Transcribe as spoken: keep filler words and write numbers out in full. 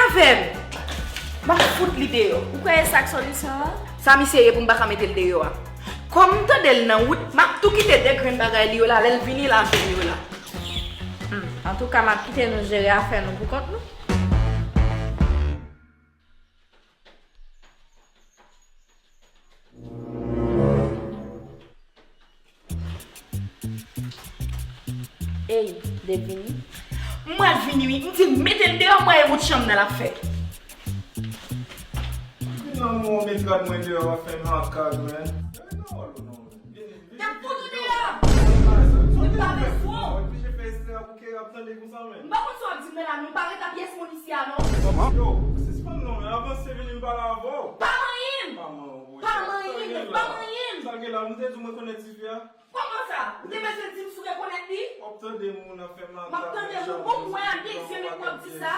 Fè m. M ap fout li deyò. Ou kwè e sa k solisyon an? Sa misye ye pou m pa ka mete l deyò a? Kòm m tande l nan wout, m ap tou kite de grenn bagay li yo la, lè l vini l a jwenn yo la. Hmm, antouka, m ap kite nou jere afè nou pou kont nou. Ey, Dave vini? Mwen vini wi, m di l mete l deyò, mwen e wout chanm nan l ap fè. Vin nan mwen, met rad mwen deyò, w ap fè makak, man. T ap fout ou deyò! Ou pa bezwen. Oblije fè estre a pou Kera ap tande konsa, man. M pa konn sa w ap di m nan la, non, pa ret a pyès moun isi a, non. Yo, sispann non, men avanse vini m pale avè w. Pa manyen m! Pa manyen w, boy. Pa manyen m, pa manyen m! Sa gen la, m te di w mwen konnen tifi a. Kòman sa? Ou te bezwen di m si w rekonèt li? W ap tande moun ap fè makak. M ap tande moun, bon, mwen a gen zye, men w ap di sa?